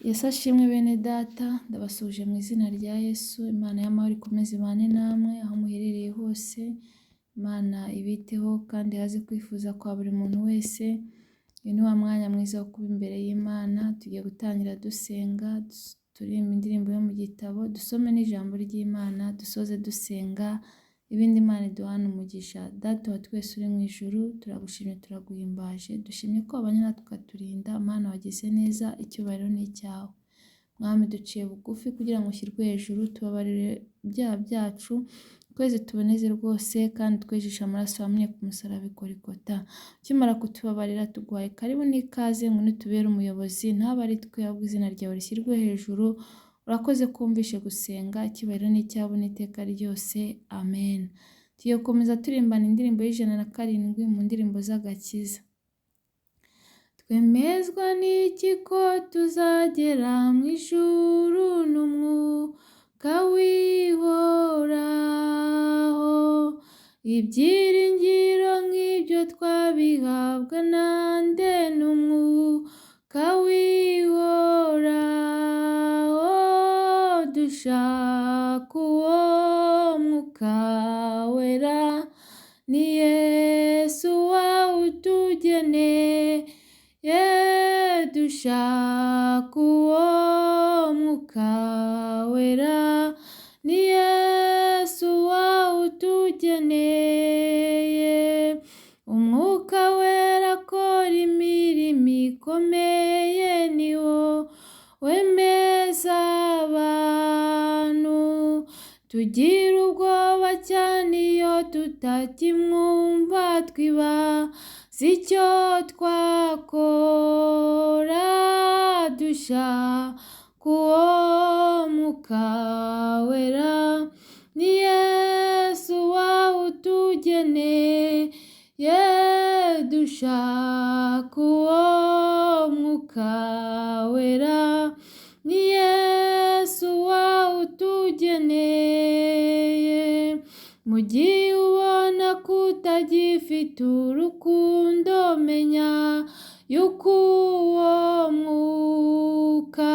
Yesu ashimwe bene data, ndabasuhuje mu izina rya Yesu, Imana y'amahoro ikomeze ibane namwe aho muherereye hose, Imana ibiteho kandi ihaze kwifuza kwa buri muntu wese. Uyu ni wa mwanya mwiza wo kuba imbere y'Imana, tugiye gutangira dusenga, turirimba indirimbo yo mu gitabo, dusome n'ijambo ry'Imana, dusoze dusenga, ibindi Imana iduhane umugisha. Data wa twese uri mu ijuru, turagushimye, turaguhimbaje, dushimye ko wabanye natwe ukaturinda, Mana wagize neza, icyubahiro ni icyawe. Mwami, duciye bugufi kugira ngo ushyirwe hejuru, tubabarire ibyaha byacu, twese tuboneze rwose kandi twejeshe amaraso wamenye ku musaraba i Golgotha. Ukimara kutubabarira tuguhaye karibu n'ikaze, ngo nitubere umuyobozi, ntabe ari twe, ahubwo izina ryawe rishyirwe hejuru. Urakoze ko wumvishe gusenga, icyubahiro ni icyawe n'iteka ryose, amen. Tugiye gukomeza turirimbana indirimbo y'107 mu ndirimbo z'agakiza. Twemezwa n'iki ko tuzagera mu ijuru n'umwuka w'ihoraho? Ibyiringiro nk'ibyo twabihabwa nande n'umwuka w'ihoraho? Dushaka uwo mwuka wera, ni Yesu wawutugeneye. Dushaka uwo mwuka wera, ni Yesu wawutugeneye. Umwuka wera akora imirimo ikomeye, ni wo wemeza abantu. Tugira ubwoba cyane iyo tutakimwumva, twibaza icyo twakora. Dushaka uwo mwuka wera, ni Yesu wawutugeneye. Dushaka uwo mwuka wera, ni Yesu wawutugeneye. Mu gihe ubona ko utagifite urukundo, menya yuko uwo mwuka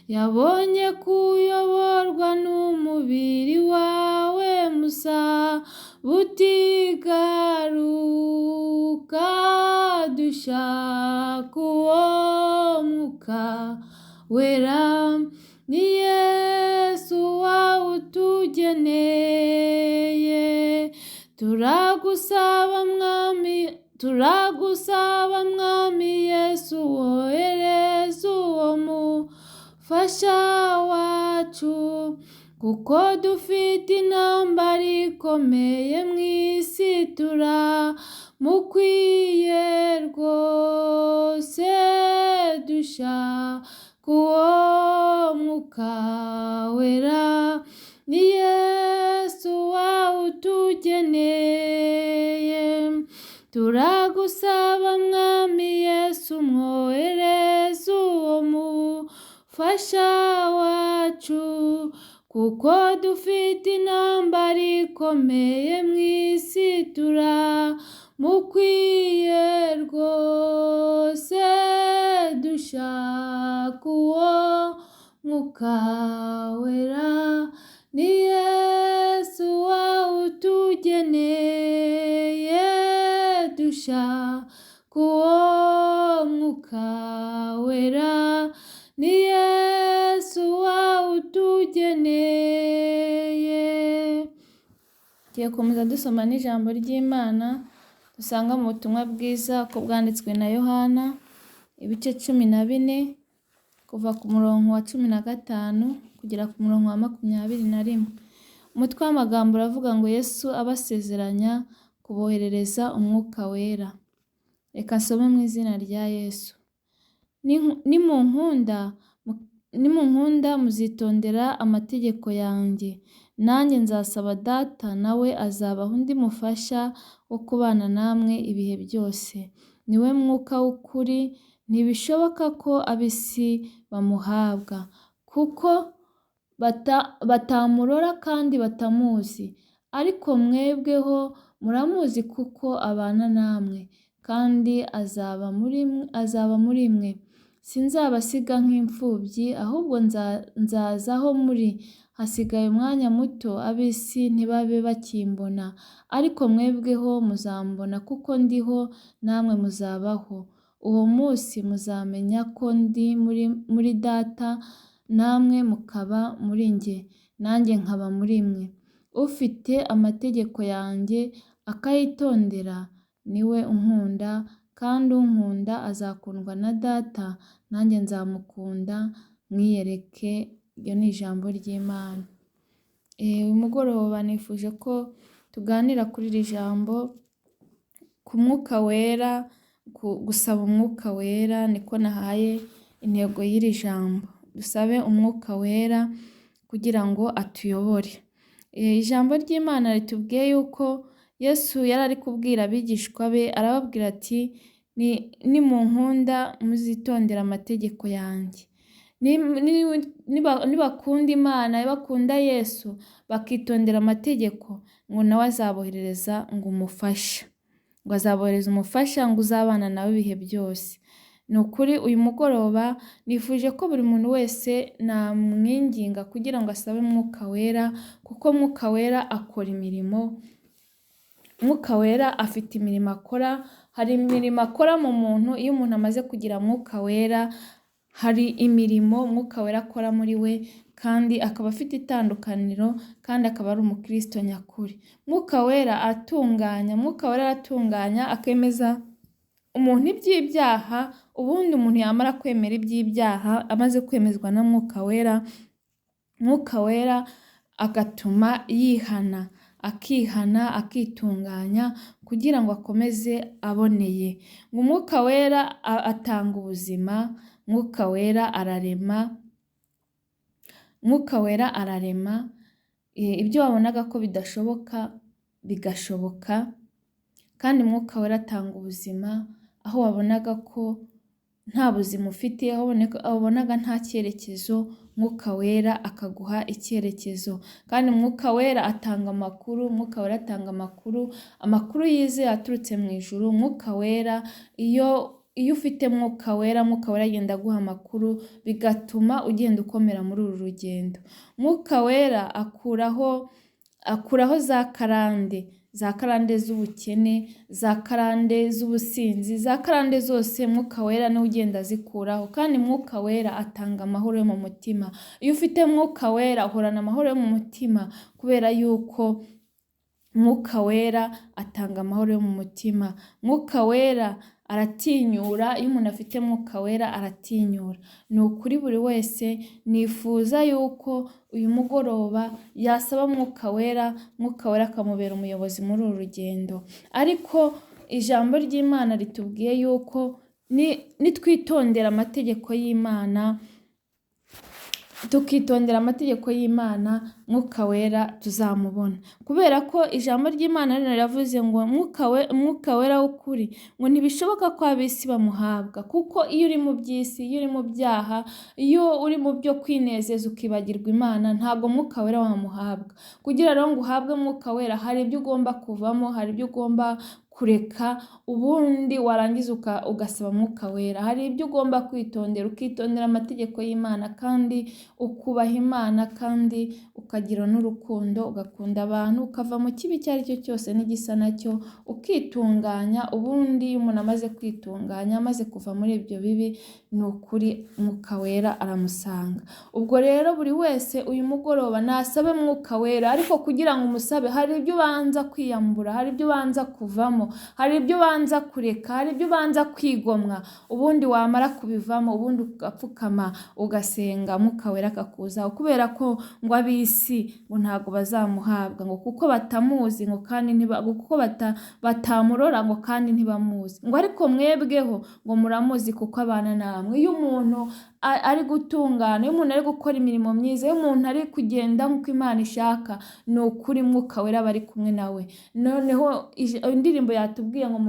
yabonye kuyoborwa n'umubiri wawe, musa butigaruka. Dushaka uwo mwuka wera, ni Yesu wawutugeneye. Turagusaba Mwami, turagusaba Mwami Yesu, wohereze uwo mufasha wacu, kuko dufite intambara ikomeye mu isi, turamukwiye rwose. Dushaka uwo mwuka wera, ni Yesu wawutugeneye. Turagusaba Mwami Yesu, mwohereze uwo mufasha wacu, kuko dufite intambara ikomeye mu isi, turamukwiye rwose. Dushaka uwo mwuka wera, ni Yesu wawutugeneye. Dushaka uwo mwuka wera, ni Yesu wawutugeneye. Tugiye gukomeza dusoma n'ijambo ry'Imana dusanga mu butumwa bwiza uko bwanditswe na Yohana, ibice 14, kuva ku murongo wa 15 kugera ku murongo wa 21. Umutwe w'amagambo uravuga ngo Yesu abasezeranya kuboherereza umwuka wera. Reka nsome mu izina rya Yesu. Nimunkunda muzitondera amategeko yanjye, nanjye nzasaba Data, nawe azabaha undi mufasha wo kubana namwe ibihe byose. Ni we mwuka w'ukuri, ntibishoboka ko ab'isi bamuhabwa, kuko batamurora kandi batamuzi. Ariko mwebweho muramuzi kuko abana namwe, kandi azaba muri mwe. Sinzabasiga nk'imfubyi, ahubwo nzaza aho muri. Hasigaye umwanya muto ab'isi ntibabe bakimbona, ariko mwebweho muzambona kuko ndiho, namwe muzabaho. Uwo munsi muzamenya ko ndi muri Data, namwe mukaba muri njye, nanjye nkaba muri mwe. Ufite amategeko yanjye akayitondera ni we unkunda, kandi unkunda azakundwa na Data, nanjye nzamukunda mwiyereke. Iryo ni ijambo ry'Imana. Uyu mugoroba nifuje ko tuganira kuri iri jambo, ku Mwuka Wera, gusaba Umwuka Wera niko nahaye intego y'iri jambo. Dusabe Umwuka Wera kugira ngo atuyobore. Ijambo ry'Imana ritubwiye yuko Yesu yari ari kubwira abigishwa be, arababwira ati nimunkunda muzitondera amategeko yanjye. Nibakunda Imana, bakunda Yesu, bakitondera amategeko, ngo nawe azaboherereza ngo umufasha, ngo azabohereza umufasha ngo uzabana nawe ibihe byose. Ni ukuri uyu mugoroba nifuje ko buri muntu wese namwinginga kugira ngo asabe Mwuka Wera, kuko Mwuka Wera akora imirimo, Mwuka Wera afite imirimo akora, hari imirimo akora mu muntu. Iyo umuntu amaze kugira Mwuka Wera, hari imirimo Mwuka Wera akora muri we, kandi akaba afite itandukaniro, kandi akaba ari umukristo nyakuri. Mwuka Wera atunganya, Mwuka Wera aratunganya, akemeza umuntu iby'ibyaha. Ubundi umuntu yamara kwemera iby'ibyaha, amaze kwemezwa na Mwuka Wera, Mwuka Wera agatuma yihana, akihana, akitunganya kugira ngo akomeze aboneye. Ngo Umwuka Wera atanga ubuzima, Mwuka Wera ararema, Mwuka Wera ararema, ibyo wabonaga ko bidashoboka bigashoboka, kandi Mwuka Wera atanga ubuzima aho wabonaga ko nta buzima ufite, aho wabonaga nta cyerekezo, Mwuka Wera akaguha icyerekezo. Kandi Mwuka Wera atanga amakuru, Mwuka Wera atanga amakuru, amakuru yizewe aturutse mu ijuru. Mwuka Wera iyo ufite Mwuka Wera, Mwuka Wera agenda aguha amakuru, bigatuma ugenda ukomera muri uru rugendo. Mwuka Wera akuraho za karande, za karande z'ubukene, za karande z'ubusinzi, za karande zose Mwuka Wera niwe ugenda azikuraho. Kandi Mwuka Wera atanga amahoro yo mu mutima. Iyo ufite Mwuka Wera uhorana amahoro yo mu mutima, kubera yuko Mwuka Wera atanga amahoro yo mu mutima. Mwuka Wera aratinyura, iyo umuntu afite Mwuka Wera aratinyura. Ni ukuri buri wese nifuza yuko uyu mugoroba yasaba Mwuka Wera, Mwuka Wera akamubera umuyobozi muri uru rugendo. Ariko ijambo ry'Imana ritubwiye yuko nitwitondera amategeko y'Imana, tukitondera amategeko y'Imana, Mwuka Wera tuzamubona. Kubera ko ijambo ry'Imana rino riravuze ngo Mwuka Wera w'ukuri, ngo ntibishoboka ko ab'isi bamuhabwa, kuko iyo uri mu by'isi, iyo uri mu byaha, iyo uri mu byo kwinezeza ukibagirwa Imana, ntabwo Mwuka Wera wamuhabwa. Kugira rero ngo uhabwe Mwuka Wera, hari ibyo ugomba kuvamo, hari ibyo ugomba kureka, ubundi warangiza ugasaba Mwuka Wera. Hari ibyo ugomba kwitondera, ukitondera amategeko y'Imana, kandi ukubaha Imana, kandi ukagira n'urukundo, ugakunda abantu, ukava mu kibi icyo ari cyo cyose n'igisa nacyo, ukitunganya. Ubundi iyo umuntu amaze kwitunganya, amaze kuva muri ibyo bibi, ni ukuri Mwuka Wera aramusanga. Ubwo rero buri wese uyu mugoroba nasabe Mwuka Wera, ariko kugira ngo umusabe hari ibyo ubanza kwiyambura, hari ibyo ubanza kuvamo, hari ibyo ubanza kureka, hari ibyo ubanza kwigomwa, ubundi wamara kubivamo, ubundi ugapfukama ugasenga, Mwuka Wera akakuzaho. Kubera ko ngo ab'isi ngo ntabwo bazamuhabwa, ngo kuko batamuzi, ngo kandi kuko batamurora, ngo kandi ntibamuzi, ngo ariko mwebweho ngo muramuzi kuko abana namwe. Iyo umuntu ari gutungana, iyo umuntu ari gukora imirimo myiza, iyo umuntu ari kugenda nk'uko Imana ishaka, ni ukuri Mwuka Wera aba ari kumwe nawe. Noneho indirimbo yatubwiye ngo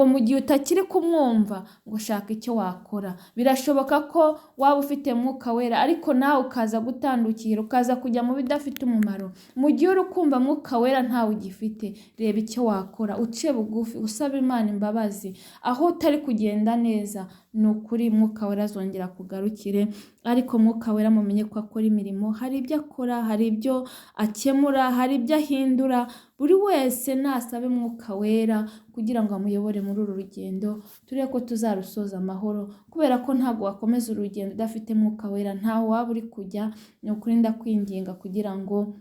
mu gihe utakiri kumwumva, ngo shaka icyo wakora. Birashoboka ko waba ufite Mwuka Wera, ariko nawe ukaza gutandukira, ukaza kujya mu bidafite umumaro. Mu gihe uri kumva Mwuka Wera ntawe ugifite, reba icyo wakora, uce bugufi, usaba Imana imbabazi. Aho utari kugenda neza, Ni ukuri Mwuka Wera azongera kugarukire, ariko Mwuka Wera mumenye ko akora imirimo, hari ibyo akora, hari ibyo akemura, hari ibyo ahindura. Buri wese nasabe Mwuka Wera kugira ngo amuyobore muri uru rugendo, turebe ko tuzarusoza amahoro, kubera ko ntabwo wakomeza urugendo udafite Mwuka Wera, ntaho waba uri kujya. Ni ukuri ndakwinginga kugira ngo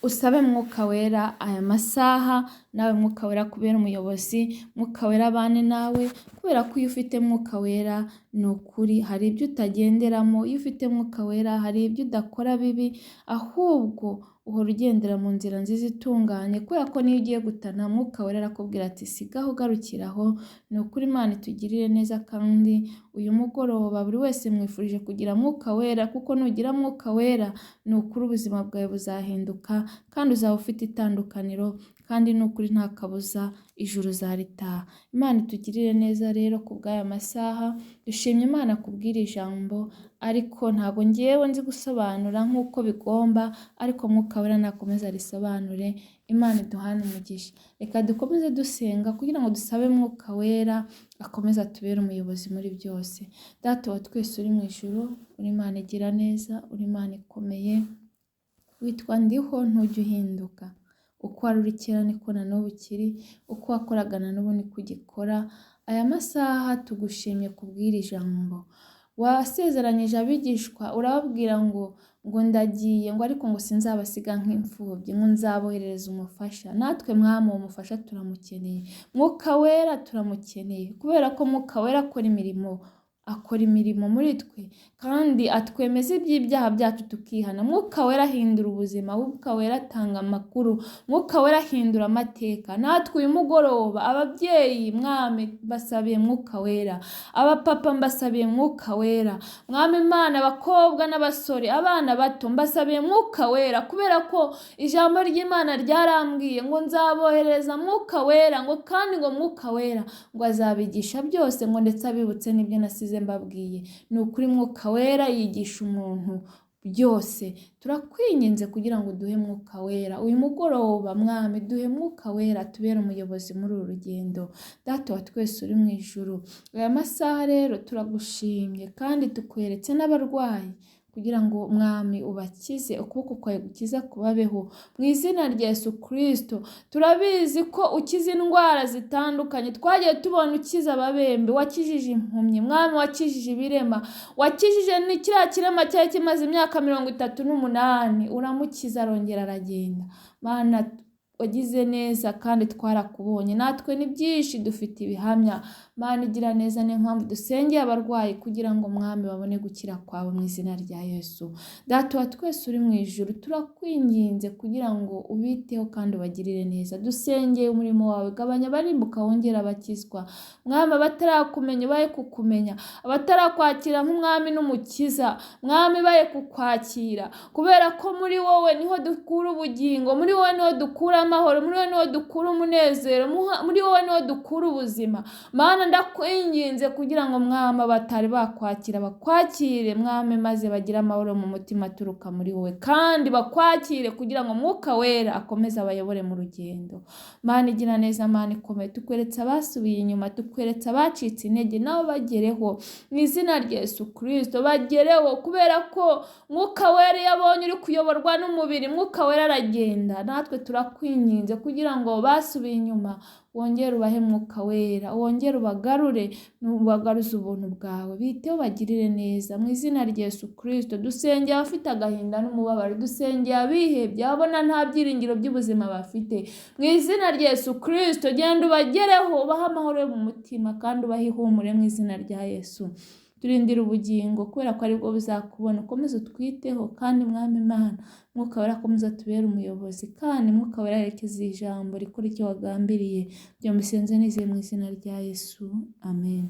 usabe Mwuka Wera aya masaha, nawe Mwuka Wera kubera umuyobozi, Mwuka Wera abane nawe, kubera ko iyo ufite Mwuka Wera ni ukuri hari ibyo utagenderamo, iyo ufite Mwuka Wera hari ibyo udakora bibi, ahubwo uhora ugendera mu nzira nziza itunganye, kubera ko niyo ugiye gutana Mwuka Wera arakubwira ati sigaho, ugarukiraho. Ni ukuri Imana itugirire neza, kandi uyu mugoroba buri wese mwifurije kugira Mwuka Wera, kuko nugira Mwuka Wera ni ukuri ubuzima bwawe buzahinduka, kandi uzaba ufite itandukaniro, kandi ni ukuri nta kabuza ijuru uzaritaha. Imana itugirire neza rero ku bw'aya masaha, dushimye Imana kubw'iri jambo, ariko ntabwo ngewe nzi gusobanura nk'uko bigomba, ariko Mwuka Wera nakomeza arisobanure. Imana iduhane umugisha. Reka dukomeze dusenga kugira ngo dusabe Mwuka Wera akomeze atubere umuyobozi muri byose. Data wa twese uri mu ijuru, uri Imana igira neza, uri Imana ikomeye, witwa Ndiho ntujya uhinduka. Uko wari uri kera niko na n'ubu ukiri, uko wakoraga na n'ubu niko ugikora. Aya masaha tugushimye kubw'iri jambo. Wasezeranyije abigishwa urababwira ngo ndagiye, ngo ariko ngo sinzabasiga nk'imfubyi, ngo nzaboherereza umufasha. Natwe Mwami uwo mufasha turamukeneye, Mwuka Wera turamukeneye, kubera ko Mwuka Wera akora imirimo, akora imirimo muri twe, kandi atwemeza iby'ibyaha byacu tukihana. Mwuka Wera ahindura ubuzima, Mwuka Wera atanga amakuru, Mwuka Wera ahindura amateka. Natwe uyu mugoroba ababyeyi Mwami mbasabiye Mwuka Wera, abapapa mbasabiye Mwuka Wera, Mwami Imana abakobwa n'abasore, abana bato mbasabiye Mwuka Wera, kubera ko ijambo ry'Imana ryarambwiye ngo nzaboherereza Mwuka Wera, ngo kandi ngo Mwuka Wera ngo azabigisha byose, ngo ndetse abibutse n'ibyo nasize mbabwiye. Ni ukuri Mwuka Wera yigisha umuntu byose. Turakwinginze kugira ngo duhe Mwuka Wera uyu mugoroba, Mwami duhe Mwuka Wera tubere umuyobozi muri uru rugendo. Data wa twese uri mu ijuru, aya masaha rero turagushimye kandi tukweretse n'abarwayi kugira ngo Mwami ubakize, ukuboko kwawe gukiza kubabeho mu izina rya Yesu Kristo. Turabizi ko ukiza indwara zitandukanye, twagiye tubona ukiza ababembe, wakijije impumyi, Mwami wakijije ibirema, wakijije ni kiriya kirema cyari kimaze imyaka 38, uramukiza arongera aragenda. Mana wagize neza kandi twarakubonye, natwe ni byinshi dufite ibihamya. Mana igira neza, niyo mpamvu dusengeye abarwayi kugira ngo Mwami babone gukira kwawe mu izina rya Yesu. Data wa twese uri mu ijuru, turakwinginze kugira ngo ubiteho kandi ubagirire neza. Dusengeye umurimo wawe, gabanya abarimbuka wongere abakizwa. Mwami abatarakumenya baye kukumenya, abatarakwakira nk'umwami n'umukiza, Mwami baye kukwakira, kubera ko muri wowe niho dukura ubugingo, muri wowe niho dukura amahoro, muri wowe niho dukura umunezero, muri wowe niho dukura ubuzima. Mana ndakwinginze kugira ngo Mwami abatari bakwakira bakwakire, Mwami, maze bagire amahoro mu mutima aturuka muri wowe, kandi bakwakire kugira ngo Mwuka Wera akomeze abayobore mu rugendo. Mana igira neza, Mana ikomeye, tukweretse abasubiye inyuma, tukweretse abacitse intege, nabo bagereho mu izina rya Yesu Kristo, bagereho, kubera ko Mwuka Wera iyo abonye uri kuyoborwa n'umubiri, Mwuka Wera aragenda. Natwe turakwinginze kugira ngo basubiye inyuma wongere ubahe Mwuka Wera, wongere ubagarure, ubagaruze ubuntu bwawe, biteho bagirire neza mu izina rya Yesu Kristo. Dusengeye abafite agahinda n'umubabaro, dusengeye abihebye, ababona nta byiringiro by'ubuzima bafite, mu izina rya Yesu Kristo genda ubagereho, ubahe amahoro yo mu mutima kandi ubahe ihumure mu izina rya Yesu. Turindire ubugingo kubera ko aribwo buzakubona, ukomeze utwiteho kandi Mwami Imana Mwuka Wera akomeze atubere umuyobozi, kandi Mwuka Wera yerekeze ijambo rikora icyo wagambiriye. Byo mbisenze nizeye mu izina rya Yesu, amen.